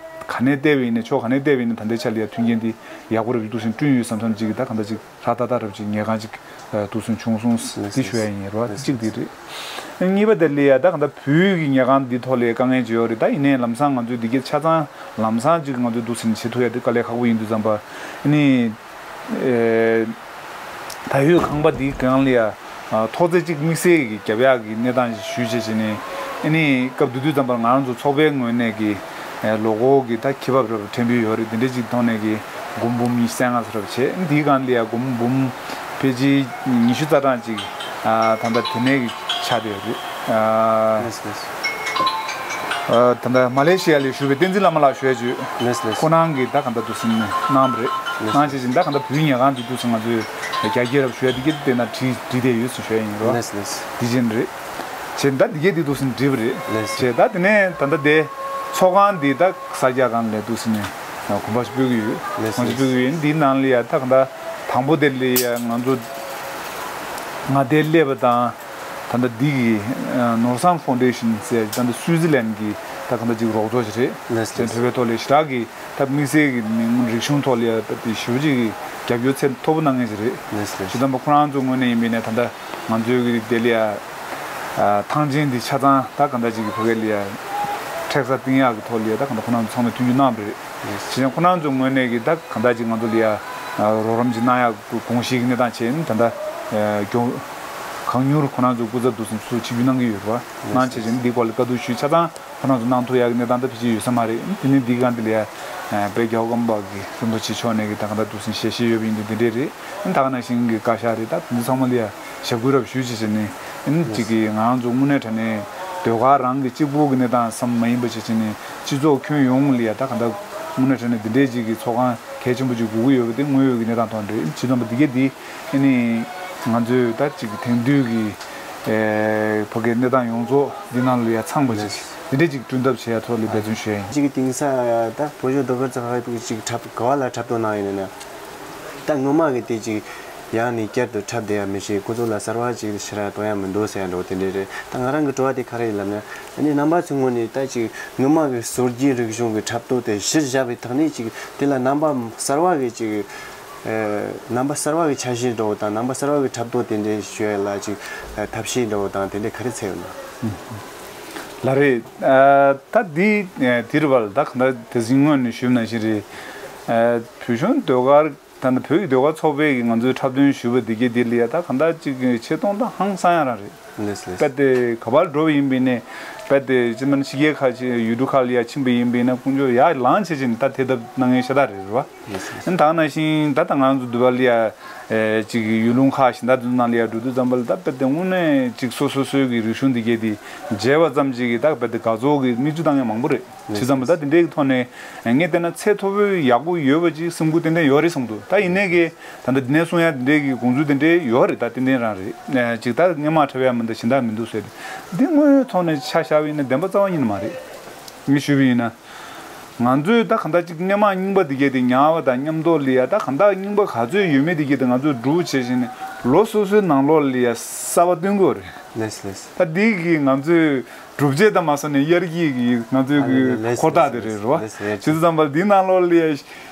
ག་ནས་བལྟས་པ་ཡིན་ན་ཕྱོགས་ག་ནས་བལྟས་པ་ཡིན་ན་ད་ལྟའི་ཆ་ལ་ཡ་མཐུན་རྐྱེན་འདི་ཡག་པོ་རབ་ཅིག་འདུག་ཟིན་བསྐྲུན་ཡོད་བསམ་བསམ་ཅིག་གི་ད་གང་ལྟར་ཅིག་ཧྲ་ཏག་ཏག་རབ་ཅིག་ཉལ་ཁང་ཅིག་འདུག་ཟིན་བྱུང་སོང་། འདི་ཞུ་ཡ་ཡིན་རོ། གཅིག་འདི་རེད། གཉིས་པ་དེ་ལ་ཡ་ད་གང་ལྟར་བོད་ཀྱི་ཉལ་ཁང་འདི་ཐོག་ལ་ཡ་དཀའ་ངལ་ཅིག་ཡོད་རེད། ད་ཡིན་ནའི་ལམ་སང་ང་ཚོས་འདི་གའི་ཆ་ཚང་ལམ་སང་ཅིག་ང་ཚོས་འདུག་ཟིན་བྱེད་ཐུབ་ཡ་དེ་དཀའ་ལས་ཁག་པོ་ཡིན་དུས་ཙམ་པ་ནི། ཨེ། ད་ཡོད་ཁང་པ་འདིའི་སྒང་ལ་ཡ། ཨ། ཐོག་བརྩེགས་གཅིག་དམིགས་བསལ་གྱི་རྒྱབ་ཡག་གི་གནས་སྟངས་ཞིག་ཞུས་བྱས་བྱས་ནས། ཨ་ནི་སྐབས་དེ་དུས་ཙམ་པར་ང་རང་ཚོ་ཚོགས་པའི་ངོས་ནས་ཀྱི། ཨེ། ལོ་འཁོར་གྱི་ད་ཁེ་བབ་རབ་ཕྲན་བུ་ཡོད་རེད། དེ་འདྲ་ཅིག་ཐོག་ནས་ཀྱི་སྒོར་མོ་འབུམ་ཉི་ཤུ་རྩ་ལྔ་ཙམ་རབ་བྱས། ཨ་ནི་དེའི་སྒང་ལ་ཡ་སྒོར་མོ་འབུམ་ཕལ་ཆེར་ཉི་ཤུ་རྩ་གྲངས་ཅིག་ཨ། ད་ལྟ་དེ་ནས་ཀྱི་ཆགས་བསྡད་ཡོད་རེད། ཨ། ལགས་སོ། ལགས་སོ། ཨ། ད་ལྟ་མ་ལེ་ཤི་ཡ་ལ་བཞུགས་པའི་བསྟན་འཛིན་བླ་མ་ལགས་ཞུ་ཡ་བྱོས། ལགས་སོ། ལགས་སོ། ཁོ་རང་གིས་ད་ག་འདྲ་འདུག་ཟིན་གནང་བ་རེད། ལགས་སོ། གནང་བྱས་ཅིག་ད་ག་འདྲ་བོད་ཉལ་ཁང་འདི་འདུག་ཟིན་ང་ཚོས་རྒྱ་སྐྱེད་རབ་ཞུ་ཡ་འདི་གྱད་དེ་ན་བྲིས་བྲིས་བསྡད་ཡོད་ཟེར་ཞུ་ཡ་ཡིན་རོ། ལགས་སོ། ལགས་སོ། འདི་བཞིན་རེད། བྱས་ད་འདི་གྱད་འདི་འདུག་ཟིན་བྲིས་པ་རེད། ལགས་སོ། བྱས་ད་དེ་ནས་ད་ལྟ་དེ་ཚོགས་ཁང་འདི་ད་གསར་རྒྱག་སྒང་ལ་འདུག་ཟིན་ནས་གོམ་པ་ཞིག་སྤོས་ཀྱི་ཡོད། ལགས་སོ། གོམ་པ་ཞིག་སྤོས་ཀྱི་ཡོད། འདིའི་ནང་ལ་ཡ་ད་ག་འདྲ་དང་པོ་དེ་ལ་ཡ་ང་ཚོ་མངའ་སྡེ་སླེབས་པ་དང་། ད་ལྟ་འདི་གི་ནོར་བཟང་ཕའུན་ཌེ་ཤན་ཟེར་ད་ལྟ་སུའི་ཙི་ལན་གི་ད་གང་ལྟར་ཅིག་རོགས་ཚོགས་ཤིག་རེད། ལགས་སོ། བོད་པའི་ཐོག་ལ་ཞེ་དྲག་གི་ད་དམིགས་བསལ་གི་མི་རིག་གཞུང་ཐོག་ལ་ཡ་ཞེ་པོ་ཅིག་གི་རྒྱབ་སྐྱོར་ཚད་མཐོ་པོ་གནང་མཁན་ཞིག་རེད། ལགས་སོ། བྱས་ཙང་ཁོ་རང་ཚོ་ངོས་ནས་ཡིན་པ་ཡིན་ན་ད་ལྟ་ང་ཚོའི་གི་དེ་ལ་ཡ་ཐང་ཆེན་འདི་ཆ་ཚང་ད་གང་ལྟར་ཅིག་གི་བོད་སྐད་ལ་ཡ་མཁྲེགས་ས་གཏིང་ཡག་གི་ཐོག་ལ་ཡ་ད་གང་ལྟར་ཁོ་རང་ཚོ་ཚང་མས་མཐུན་འགྱུར་གནང་བ་རེད། བྱས་ཙང་ཁོ་རང་ཚོ་ངོས་ནས་ཀྱི་ད་གང་ལྟར་ཅིག་ང་ཚོ་ལ་ཡ་རོགས་རམ་ཅིག་གནང་ཡག་དགོངས་གཞི་གི་གནས་སྟངས་བྱས་ནས་ད་ལྟ་མགྱོགས་གང་མྱུར་ཁོ་རང་ཚོ་སྐུ་ཚབ་འདུག་ཟིན་ཚུར་ཆིབས་བསྒྱུར་གནང་གི་ཡོད་རེད་བ། གནང་བྱས་ཅིག་འདི་སྐོར་ལ་བཀའ་བསྡུར་ཞུས་ཆ་ཚང་ཁོ་རང་ཚོ་གནང་ཐུབ་ཡག་གི་གནས་སྟངས་ད་ཕལ་ཆེར་ཡོད་ས་མ་རེད། དེ་ནས་འདི་སྒང་འདི་ལ་ཡ་དཔལ་རྒྱལ་བ་ཀརྨ་པ་གི་རིན་པོ་ཆེ་མཆོག་ནས་ཀྱི་ད་གང་ལྟར་འདུག་ཟིན་ཞལ་བཞེས་ཡོད་པ་ཡིན་དུས་འདི་འདྲས་རེད། ད་ག་ནང་བཞིན་གྱི་བཀའ་ཤག་རེད། ད་འདི་ཚང་མ་ལ་ཡ་ཞབས་སྐུལ་རབ་ཞུས་བྱས་བྱས་ནས་ཨིན་ཅིག་གི་ང་རང་ཚོ་དངོས་གནས་དྲང་གནས་ཟློས་གར་རང་གི་གཅིག་པུ་གི་གནས་སྟངས་སམ་མ་ཡིན་པ་བྱས་བྱས་ནས་སྤྱི་ཚོགས་ཁྱོན་ཡོངས་ལ་ཡ་ད་ག་འདྲ་དངོས་གནས་དྲང་གནས་འདི་འདྲའི་ཅིག་གི་ཚོགས་ཁང་གལ་ཆེན་པོ་ཅིག་དགོས་ཀྱི་ཡོད་པ་དེ་དངོས་ཡོད་ཀྱི་གནས་སྟངས་ཐོག་རེད། བྱས་ཙང་འདི་གས་འདི་ཨ་ནི་ང་ཚོས་ད་ཅིག་གི་དེང་དུས་ཀྱི་ཨེ་ཕ་གིའི་གནས་སྟངས་ཡོངས་རྫོགས་འདི་ནང་ལ་ཡ་ཚང་བ་ཅིག་འདི་འདྲའི་ཅིག་བསྐྲུན་ཐབས་བྱེད་ཡ་ཐོག་ལ་འབད་བརྩོན་ཞུ་ཡ་ཡིན། ཅིག་གི་དེང་སང་ད་བོད་ལྗོངས་ཟློས་གར་ཚོགས་པ་ཅིག་འཁྲབ་ག་བ་ལ་འཁྲབ་སྟོན་གནང་ཡོད་ན་ན། ད་སྔོན་མ་གི་དེ་ཅིག་ཡང་ནས་བསྐྱར་དུ་འཁྲབ་བསྡད་ཡ་མི་ཤེས། ཁོ་ཚོ་ལ་གསར་བ་ཅིག་ཞེ་དྲག་སྟོན་ཡ་མི་འདུག་ཟེར་ཡ་འདྲ་བོ་དེ་འདྲས་རེད། ད་ང་རང་གི་དྲི་བ་དེ་ག་རེ་ཡིན་ལབ་ན། ཨ་ནི་རྣམ་པ་ཚོའི་ངོས་ནས་ད་ཅིག་སྔོན་མ་གི་སྲོལ་རྒྱུན་རིག་གཞུང་གི་འཁྲབ་སྟོན་དེ་གཞིར་བཞག་པའི་ཐོག་ནས་ཅིག་དེ་ལ་རྣམ་པ་གསར་བ་གི་ཅིག་ཨ་རྣམ་པ་གསར་བ་གི་འཆར་གཞི་འདྲ་བོ་དང་རྣམ་པ་གསར་བ་གི་འཁྲབ་སྟོན་དེ་འདྲས་ཞུ་ཡ་ལ་ཅིག་ཨ་ཐབས་ཤེས་འདྲ་བོ་དང་དེ་འདྲས་ག་རེ་འཚོལ་ཡོད་ན། ལགས་རེད། ཨ་ད་འདི་ཨ་དེ་རེད་བ། ད་གང་ལྟར་དེ་བཞིན་སྔོན་ནས་ཞུས་ནང་བཞིན་རེད། ཨ་བོད་གཞུང་ཟློས་གར་ད་ནི་བོད་ཀྱི་ཟློས་གར་ཚོགས་པས་ཀྱི་ང་ཚོའི་འཁྲབ་སྟོན་ཞུས་པ་འདི་གས་འདི་ལ་ཡ་ད་གང་ལྟར་ཅིག་གི་ཆེ་མཐོང་ད་ཧང་སང་ཡ་རང་རེད། ལགས་སོ། ལགས་སོ། དཔེ་དེ་ག་པར་འགྲོ་བ་ཡིན་པས་ནས་དཔེ་དེ་ཅི་མིན་ཕྱི་རྒྱལ་ཁག་ཅིག་ཡུལ་གྲུ་ཁག་ལ་ཡ་ཕྱིན་པ་ཡིན་པས་ན་ཁོང་ཚོ་ཡར་ལངས་བྱས་ཅིག་ད་དེ་ལྟ་གནང་མཁན་ཤ་སྟག་རེད་རེད་བ། ལགས་སོ། ཨ་ནི་ད་ག་ནང་བཞིན་ད་ལྟ་ང་ཚོ་འདི་པ་ལ་ཡ་ཨེ་ཅིག་ཡུལ་ལུང་ཁག་གཞན་དག་དེ་ཚོ་ནང་ལ་ཡ་འགྲོ་དུས་ཙམ་པ་ལ་ད་དཔེ་དེ་དངོས་གནས་ཅིག་སོ་སོ་སོའི་གི་རིག་གཞུང་འདི་གས་དེ་མཇལ་བ་ཙམ་ཅིག་གིས་ད་དཔེ་དེ་དགའ་ཚོར་གི་མིག་ཆུ་བཏང་མཁན་མང་པོ་རེད། བྱས་ཙང་མ་ད་དེ་འདྲའི་གི་ཐོག་ནས་ངས་བལྟས་ན་ཚད་མཐོ་པོའི་ཡག་པོ་ཡོད་པ་ཅིག་སེམས་ཁུར་ཏན་ཏན་ཡོད་རེད་བསམ་འདུག་ད་ཡིན་ནའི་གི་ད་ལྟ་འདི་ནས་གསུང་ཡ་དེ་འདྲའི་གི་དགོངས་ཚུལ་དེ་འདྲའི་ཡོད་རེད། ད་ཏན་ཏན་རང་རེད། ཅིག་ད་སྔོན་མ་འཁྲབ་ཡ་མི་ གཞན་དག་མི་འདུག་ཟེར་ཏེ། འདི་དངོས་ཡོད་ཐོག་ནས་ཆ་བཞག་པ་ཡིན་ན་བདེན་པ་རྩ་བ་ཉིད་ནས་མ་རེད། ངས་ཞུས་པ་ཡིན་ན། ང་ཚོས་ད་གང་ལྟར་ཅིག་སྣེ་མང་རྙིང་པ་འདི་གས་དེ་ཉར་བ་དང་མཉམ་དུ་ལ་ཡ། ད་གང་ལྟར་རྙིང་པ་ག་ཚོད་ཡོད་མེད་འདི་གས་དེ་ང་ཚོས་སྒྲུག་བྱས་བྱས་ནས་ལོ་སོ་སོའི་ནང་ལོགས་ལ་ཡ་གསར་པ་བཏོན་དགོས་རེད། ལེས་ལེས། ད་འདི་གིས་ང་ཚོས་སྒྲུབ་བྱེད་དང་མ་སོང་ནས་དབྱར་སྐྱིད་ཀྱི་ང་ཚོའི་ཨ་གི་ལེས་འཁོར་ཐག་དེ་རེད་རེད་བ། ལེས་ལེས། བྱེད་དུས་ཙམ་པར་འདི་ནང་ལོགས་ལ་ཡ་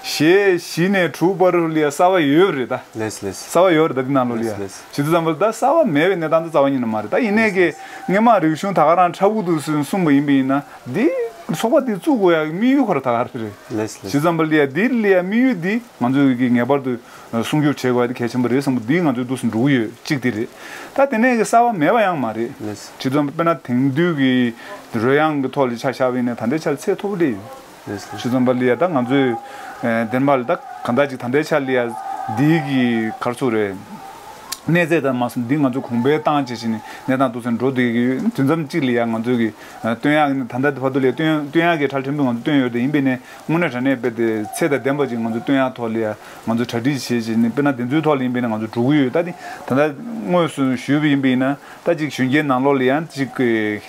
ཞེ་བཞི་ནས་དྲུག་བར་ལ་ཡ་གསར་པ་ཡོད་རེད་ད། ལེས་ལེས། གསར་པ་ཡོད་རེད་ད་འདི་ནང་ལོགས་ལ་ཡ། ལེས་ལེས། བྱེད་དུས་ཙམ་པར་ད་གསར་པ་མེད་པའི་གནས་སྟངས་ད་རྩ་བ་ཉིད་ནས་མ་རེད། ད་ཡིན་ནའི་གི་སྔས་མ་རིག་གཞུང་ད་ག་རང་འཁྲབ་ཀྱི་འདུག་ཟེར་གསུངས་པ་ཡིན་པ་ཡིན་ན། འདི་ཚོགས་པ་འདི་བཙུགས་དགོས་ཡག་དམིགས་ཡུལ་ཁོ་ར་ད་ག་རེད། ལེས་ལེས། བྱེད་དུས་ཙམ་པར་ལ་ཡ་འདི་ལ་ཡ་དམིགས་ཡུལ་འདི་ང་ཚོའི་གི་ངེས་པར་དུ་སྲུང་སྐྱོབ་བྱེད་དགོས་ཡ་དེ་གལ་ཆེན་པོ་རེད་བསམ་པ་འདི་ང་ཚོའི་འདུག་སེ་འགྲོ་གི་ཡོད། གཅིག་དེ་རེད། ད་དེ་ནས་གི་གསར་པ་མེད་པ་ཡང་མ་རེད། ལེས། བྱེད་དུས་དཔེར་ན་དེང་དུས་ཀྱི་རོལ་དབྱངས་ཀྱི་ཐོག་ལ་ཆ་བཞག་པ་ཡིན་ན་ད་ལྟའི་ཆར་ཚད་མཐོ་པོ་སླེབས་ཡོད། ལེས་ལེས། བྱེད་དུས་ཙམ་པ་ལ་ཡ་ད་ང་ཚོས་ཨེ་བདེན་པ་ལ་ད་གང་ལྟར་ཅིག་ད་ལྟའི་ཆར་ལ་ཡ་འདི་གི་ག་རེ་ཟེར་དགོས་རེད། གནས་ཚད་དང་མ་སོང་འདི་ང་ཚོ་གོང་འཕེལ་བཏང་བྱས་བྱས་ནས་གནས་སྟངས་འདུག་སེ་འགྲོ་བསྡད་ཀྱི་ཡོད། དུས་མཚམས་གཅིག་ལ་ཡ་ང་ཚོས་ཀྱི་ཨ་སྟོན་ཡག་གི་ད་ལྟ་བར་དུ་ལ་ཡ་སྟོན་སྟོན་ཡག་གི་གྲལ་ཕྲན་བུ་ང་ཚོ་བཏོན་ཡོད་དེ་ཡིན་པས་ནས་དངོས་གནས་དྲང་གནས་དཔེ་དེ་ཚད་དང་ལྡན་པ་ཅིག་ང་ཚོ་སྟོན་ཡག་ཐོག་ལ་ཡ་ང་ཚོ་གྲ་སྒྲིག་བྱས་བྱས་ནས་དཔེར་ན་དེ་ཚོའི་ཐོག་ལ་ཡིན་པས་ན་ང་ཚོ་འགྲོ་གི་ཡོད། ད་དེ་ད་ལྟ་དངོས་སུ་ཞུས་པ་ཡིན་པས་ན་ད་ཅིག་གཞོན་སྐྱེས་ནང་ལོགས་ལ་ཡང་ཅིག་གི་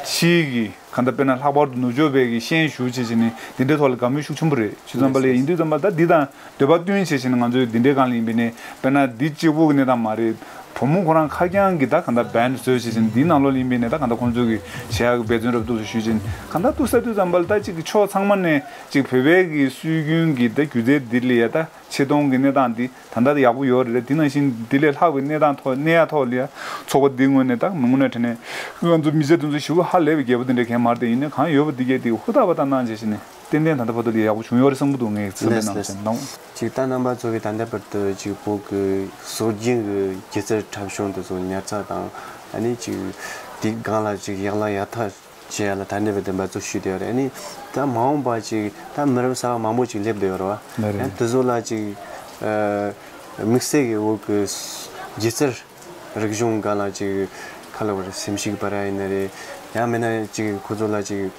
ཕྱིའི་གི་གང་ལྟར་དཔེར་ན་ལྷག་པར་དུ་ནུབ་ཕྱོགས་པའི་གི་ཤན་ཞུགས་བྱས་བྱས་ནས་འདི་འདྲའི་ཐོག་ལ་དགའ་མོས་ཤུགས་ཆེན་པོ་རེད། བྱས་ཙམ་པ་ལ་ཡིན་དུས་ཙམ་པ་ད་འདི་དང་འདོད་པ་བསྟུན་བྱས་བྱས་ནས་ང་ཚོས་འདི་འདྲའི་སྒང་ལ་ཡིན་པས་ནས་དཔེར་ན་འདི་གཅིག་པུ་གི་གནས་སྟངས་མ་རེད། བུ་མོ་ཁོ་རང་ཁ་རྐྱང་གི་ད་གང་ལྟར་བན་བཟོས་བྱས་བྱས་ནས་འདིའི་ནང་ལོགས་ལ་ཡིན་པས་ནས་ད་གང་ལྟར་ཁོང་ཚོས་གི་བྱེད་ཡག་གི་འབད་བརྩོན་རབ་ཏུ་ཞུས་བྱས་ནས་གང་ལྟར་ཏུ་ས་དུས་ཙམ་པ་ལ་ད་ཅིག་གི་ཕྱོགས་ཚང་མ་ནས་ཅིག་བོད་པའི་གི་སྲོལ་རྒྱུན་གི་ད་སྒྱུ་རྩལ་འདི་ལ་ཡ་ད་ཆེ་མཐོང་གི་གནས་སྟངས་འདི་ད་ལྟ་ཡག་པོ་ཡོད་རེད། དེ་ནང་བཞིན་དེ་ལས་ལྷག་པའི་གནས་སྟངས་ཐོག་གནས་ཡ་ཐོག་ལ་ཡ་ཚོགས་པ་འདི་ངོས་ནས་ད་མི་ངོ་ནས་དྲན་ནས་ང་ཚོ་མི་ཚེ་དེ་ཚོ་ཞེ་པོ་ཧ་ལས་པའི་རྒྱལ་པོ་དེ་འདྲ་གང་མ་རེད། དེ་ཡིན་ནའི་གང་ཡོད་པ་འདི་གས་དེ་ཧུར་ཐག་པ་ད་གནང་བྱས་བྱས་ནས་ཏན་ཏན་ད་ལྟ་བར་དུ་ལ་ཡག་པོ་བྱུང་ཡོད་རེད་བསམ་གྱི་འདུག་ངས་སེམས་པའི་ནང་བཞིན་གནང་། ཅིག་ད་རྣམ་པ་ཚོ་གི་ད་ལྟ་བར་དུ་ཅིག་བོད་ཀྱི་སྲོལ་རྒྱུན་གྱི་སྒྱུ་རྩལ་འཁྲབ་གཞུང་དེ་ཚོ་ཉར་ཚགས་དང་ཨ་ནི་ཅིག་དེའི་སྒང་ལ་ཅིག་ཡག་ལ་ཡག་ཐག་བྱེད་ཡ་ལ་ད་ནས་བ་བདེན་པ་ཚོ་ཞུས་བསྡད་ཡོད་རེད། ཨ་ནི་ད་མ་འོངས་པ་ཅིག་ད་མི་རབས་གསར་པ་མང་པོ་ཅིག་སླེབས་བསྡད་ཡོད་རེད་བ། ལགས་རེད། ཡང་དེ་ཚོ་ལ་ཅིག་ཨ་དམིགས་བསལ་གྱི་བོད་ཀྱི་སྒྱུ་རྩལ་རིག་གཞུང་སྒང་ལ་ཅིག་ཁ་ལོ་བར་སེམས་ཤུགས་སྤར་ཡ་ཡིན་ན་རེད། ཡང་མིན་ན་ཅིག་ཁོ་ཚོ་ལ་ཅིག་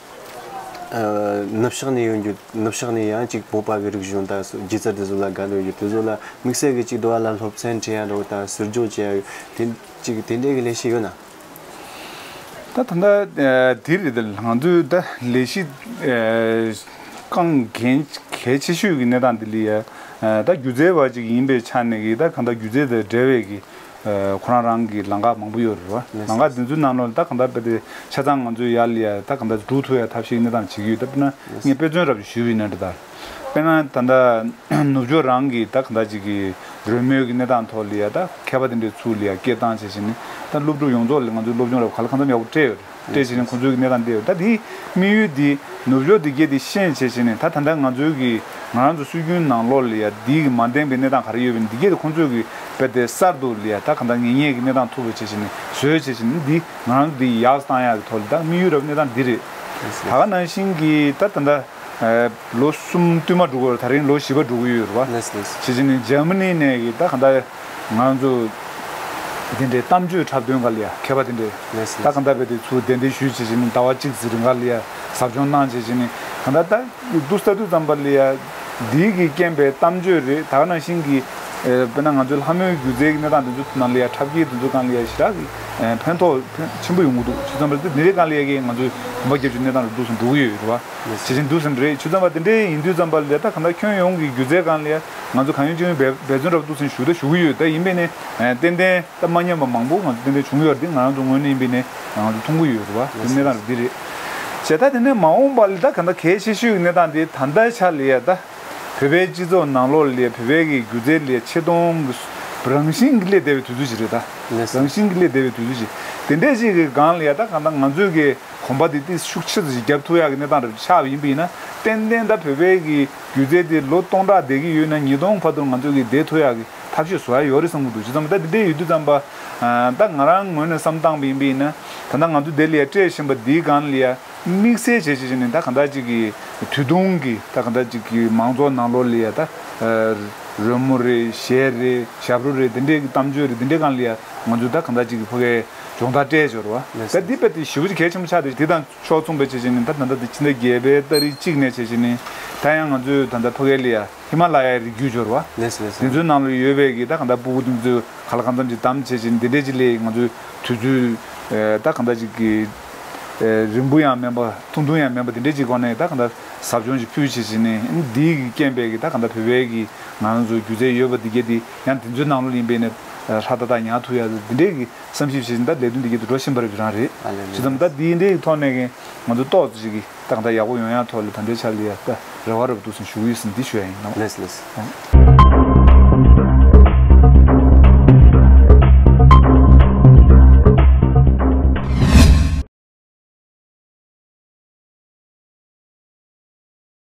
ཨ་ནུབ་ཕྱོགས་ནས་ཡོང་རྒྱུ་ནུབ་ཕྱོགས་ནས་ཡང་ཅིག་བོད་པ་གི་རིག་གཞུང་དང་སྒྱུ་རྩལ་དེ་ཚོ་ལ་དགའ་འདོད་ཡོད་རྒྱུ་དེ་ཚོ་ལ་དམིགས་བསལ་གྱི་ཅིག་དུ་བ་ལ་སློབ་ཚན་ཁྲིད་ཡ་འགྲོ་དང་ཟུར་འཇོག་བྱེད་ཡ་དེ་ཅིག་དེ་འདྲའི་གི་ལས་གཞི་ཡོད་ན། ད་ད་ལྟ་ཨ་དེ་རེད། ད་ང་ཚོའི་ད་ལས་གཞི་ཨ་རྐང་འགན་གལ་ཆེ་ཤོས་ཀྱི་གནས་སྟངས་འདི་ལ་ཡ་ཨ་ད་སྒྱུ་རྩལ་བ་ཅིག་ཡིན་པའི་ཆ་ནས་ཀྱི་ད་གང་ལྟར་སྒྱུ་རྩལ་དང་འབྲེལ་བའི་གི་ཨ་ཁོ་རང་རང་གི་ལམ་ཁ་མང་པོ་ཡོད་རེད་བ། ལམ་ཁ་འདི་ཚོའི་ནང་ལོགས་ལ་ད་གང་ལྟར་དཔེ་དེ་ཆ་ཚང་ང་ཚོའི་ཡར་ལ་ཡ་ད་གང་ལྟར་སྒྲུག་ཐུབ་ཡ་ཐབས་ཤེས་གནས་སྟངས་བྱེད་ཀྱི་ཡོད། ད་དཔེར་ན་ངས་དཔེ་མཚོན་རབ་ཞུས་པ་ཡིན་ན་འདྲ་ད། དཔེར་ན་ད་ལྟ་ནུབ་ཕྱོགས་རང་གི་ད་གང་ལྟར་ཅིག་གི་རོལ་མོའི་གི་གནས་སྟངས་ཐོག་ལ་ཡ་ད་མཁས་པ་དེ་འདྲའི་ཚུར་ལ་ཡ་སྐད་བཏང་བྱས་བྱས་ནས་ད་སློབ་ཕྲུག་ཡོངས་རྫོགས་ལ་ང་ཚོའི་སློབ་སྦྱོང་རབ་ག་ལ་གང་འཚམ་ཡག་པོ་སྤྲད་ཡོད་རེད། སྤྲད་བྱས་ནས་ཁོང་ཚོའི་གི་གནས་སྟངས་བལྟས་ཡོད། ད་དེའི་དམིགས་ཡུལ་དེ་ནུབ་ཕྱོགས་དེ་གས་དེ་ཤེས་བྱས་བྱས་ནས་ད་ད་ལྟ་ང་ཚོའི་གི་ང་རང་ཚོ་སྲོལ་རྒྱུན་ནང་ལོགས་ལ་ཡ་དེའི་གི་མ་ལྡན་པའི་གནས་སྟངས་ག་རེ་ཡོད་པ་འདི་གས་དེ་ཁོང་ཚོའི་གི་དཔེ་དེ་གསར་དུ་ལ་ཡ་ད་གང་ལྟར་ངེས་རྙེད་ཀྱི་གནས་སྟངས་ཐུབ་པ་བྱས་བྱས་ནས་བཟོས་བྱས་བྱས་ནས་འདི་ང་རང་ཚོ་འདི་ཡག་བཏང་ཡག་གི་ཐོག་ལ་ད་དམིགས་ཡུལ་རབ་གནས་སྟངས་འདི་རེད། ད་ག་ནང་བཞིན་གྱི་ད་ད་ལྟ་ཨ་ལོ་གསུམ་བསྟུད་མ་འགྲོ་གི་ཡོད་རེད། ད་རིང་ལོ་བཞི་པ་འགྲོ་གི་ཡོད་རེད་བ། ལགས་ལགས། བྱས་བྱས་ནས་འཇར་མ་ནི་ནས་ཀྱི་ད་ག་འདྲ་ང་ཚོ་དེ་འདྲའི་གཏམ་བརྗོད་འཁྲབ་སྟོན་སྒང་ལ་ཡ་མཁས་པ་དེ་འདྲས། ལགས་ལགས། ད་ག་འདྲ་བས་དེ་ཚུར་གདན་འདྲེན་ཞུས་བྱས་བྱས་ནས་ཟླ་བ་གཅིག་ཙམ་རིང་ག་ལ་ཡ་ཟབ་སྦྱོང་གནང་བྱས་བྱས་ནས་ག་འདྲ་ད་འདུག་ལྟ་དུས་ཙམ་པ་ལ་ཡ་འདིའི་གི་རྐྱེན་པས་གཏམ་བརྗོད་རེད། ད་ག་ནང་བཞིན་གྱི་ཨ་དཔེར་ན་ང་ཚོའི་ལྷ་མོའི་སྒྱུ་རྩལ་གྱི་གནས་སྟངས་དེ་ཚོ་ནང་ལ་ཡ་འཁྲབ་སྐྱེལ་དེ་ཚོ་སྒང་ལ་ཡ་ཞེ་དྲག་གི་ཨ་ཕན་ཐོགས་ཕན་ཆེན་པོ་ཡོང་གི་འདུག་བྱས་ཙམ་པ་ལ་དེ་འདྲའི་སྒང་ལ་ཡ་གི་ང་ཚོའི་གོམ་པ་རྒྱབ་བྱས་གནས་སྟངས་རེ་འདུག་སེ་འགྲོ་གི་ཡོད་རེད་བ། ཇི་བཞིན་དུ་ཟིན་རེད། ཆུ་ཚང་པ་དེ་འདྲའི་ཡིན་དུས་ཙམ་པ་ལ་ད་གང་ལྟར་ཁྱོན་ཡོངས་ཀྱི་སྒྱུ་རྩལ་སྒང་ལ་ང་ཚོ་གང་ཡོད་ཅི་ཡོད་འབད་བརྩོན་རབ་ཏུ་ཟིན་ཞུ་ད་ཞུ་གི་ཡོད། ད་ཡིན་པས་ནས་ཏན་ཏན་ད་མ་ཉམས་པ་མང་པོ་ང་ཚོ་ཏན་ཏན་བྱུང་ཡོད་རེད། ང་རང་ཚོ་ངོས་ནས་ཡིན་པས་ནས་ང་ཚོ་མཐོང་གི་ཡོད་རེད་བ། དེ་གནས་སྟངས་རེད་འདི་རེད། བྱས་ད་དེ་ནས་མ་འོངས་པ་ལ་ད་གང་ལྟར་གལ་ཆེ་ཤོས་ཀྱི་གནས་སྟངས་དེ་ད་ལྟའི་ཆ་ལ་ཡ་ད་བོད་པའི་སྤྱི་ཚོགས་ནང་ལོགས་ལ་ཡ་བོད་པའི་གི་སྒྱུ་རྩལ་ལ་ཡ་ཆེ་མཐོང་གི་རང་བཞིན་གྱི་སླེབས་བསྡད་པའི་དུས་ཚོད་ཅིག་རེད་ད། རང་བཞིན་གྱི་སླེབས་བསྡད་པའི་དུས་ཚོད་ཅིག་དེ་འདྲས་ཅིག་གི་སྒང་ལ་ཡ་ད་གང་ལྟར་ང་ཚོས་གི་གོམ་པ་འདི་ཏིག་ཤུགས་ཆེ་ཙམ་ཞིག་རྒྱབ་ཐུབ་ཡག་གི་གནས་སྟངས་རེ་ཆགས་པ་ཡིན་པ་ཡིན་ན་ཏན་ཏན་ད་བོད་པའི་གི་སྒྱུ་རྩལ་འདི་ལོ་སྟོང་ཕྲག་བསྡད་ཀྱི་ཡོད་ན་ཉིས་སྟོང་བར་དུ་ང་ཚོ་གི་བསྡད་ཐུབ་ཡག་གི་ཐབས་ཤེས་བཟོ་ཡ་ཡོད་རེད་བསམ་གྱི་འདུག་བྱས་ཙང་ད་འདི་འདྲའི་ཡོད་དུས་ཙམ་པ་ད་ང་རང་ངོས་ནས་བསམ་བཏང་བ་ཡིན་པ་ཡིན་ན་ད་ལྟ་ང་ཚོ་འདི་ལ་ཡ་སྤྲད་བཞིན་པ་འདིའི་སྒང་ལ་ཡ་དམིགས་བསལ་བྱས་བྱས་བྱས་ནས་ད་གང་ལྟར་ཅིག་གི་དུས་ཐུང་གི་ད་གང་ལྟར་ཅིག་གི་མང་ཚོགས་ནང་ལོགས་ལ་ཡ་ད་རོལ་མོ་རེད། གཞས་རེད། ཞབས་བྲོ་རེད། འདི་འདྲའི་གི་གཏམ་བརྗོད་རེད། འདི་འདྲའི་སྒང་ལ་ཡ་ ང་ཚོས་ད་གང་ལྟར་ཅིག་གི་ཕ་གིའི་སྦྱོང་བརྡར་སྤྲད་ཡོད་རེད་བ། ལགས་སོ། ད་འདི་དཔེ་དེ་ཞེ་པོ་ཅིག་གལ་ཆེན་པོ་ཆགས་ཏེ། དེ་དང་ཕྱོགས་མཚུངས་པའི་བྱས་བྱས་ནས་ད་ད་ལྟ་དེ་ཕྱི་ཟླ་བརྒྱད་པའི་ཏ་རིག་གཅིག་ནས་བྱས་བྱས་ནས་ད་ཡང་ང་ཚོས་ད་ལྟ་ཕ་གིའི་ལ་ཡ་ཧི་མ་ལ་ཡའི་རི་རྒྱུད་ཡོད་རེད་བ། ལགས་སོ། ལགས་སོ། དེ་ཚོའི་ནང་ལ་ཡོད་པའི་གི་ད་གང་ལྟར་སྤུ་གུ་དེ་ཚོས་ག་ལ་གང་འཚམ་ཅིག་བདམས་བྱས་བྱས་ནས་འདི་འདྲའི་ཅིག་ལ་ང་ཚོས་དུས་ཚོད་ད་གང་ལྟར་ཅིག་གི་རིང་པོ་ཡང་མིན་པ་ཐུང་ཐུང་ཡང་མིན་པ་དེ་འདྲའི་ཅིག་སྒོ་ནས་ད་གང་ལྟར་ཟབ་སྦྱོང་ཞིག་ཕུལ་བྱས་བྱས་ནས། འདིའི་གི་རྐྱེན་པས་གི་ད་གང་ལྟར་བོད་པའི་གི་ང་རང་ཚོ་སྒྱུ་རྩལ་ཡོད་པ་འདི་གས་དེ་ཡང་དེ་ཚོའི་ནང་ལོགས་ལ་ཡིན་པས་ནས་ཧྲ་ཏག་ཏག་ཉར་ཐུབ་ཡ་འདི་འདྲའི་གི་བསམ་ཞིབ་བྱས་ནས་ད་ལས་དོན་འདི་གས་དེ་འགྲོ་བཞིན་པ་རེད་རང་རེད། ཨ་ལས། བྱས་ཙང་ད་འདི་འདྲའི་གི་ཐོག་ནས་གི་ང་ཚོ་ཏོག་ཙམ་ཅིག་གི་ད་གང་ལྟར་ཡག་པོ་ཡོང་ཡ་ཐོག་ལ་ད་ལྟའི་ཆ་ལ་ཡ་ད་རེ་བ་རེ་བ་འདུག་ཟེར་ཞུ་གི་ཡིན་ཟེར་འདི་ཞུ་ཡ་ཡིན་ནམ། ལགས་སོ། ལགས་སོ།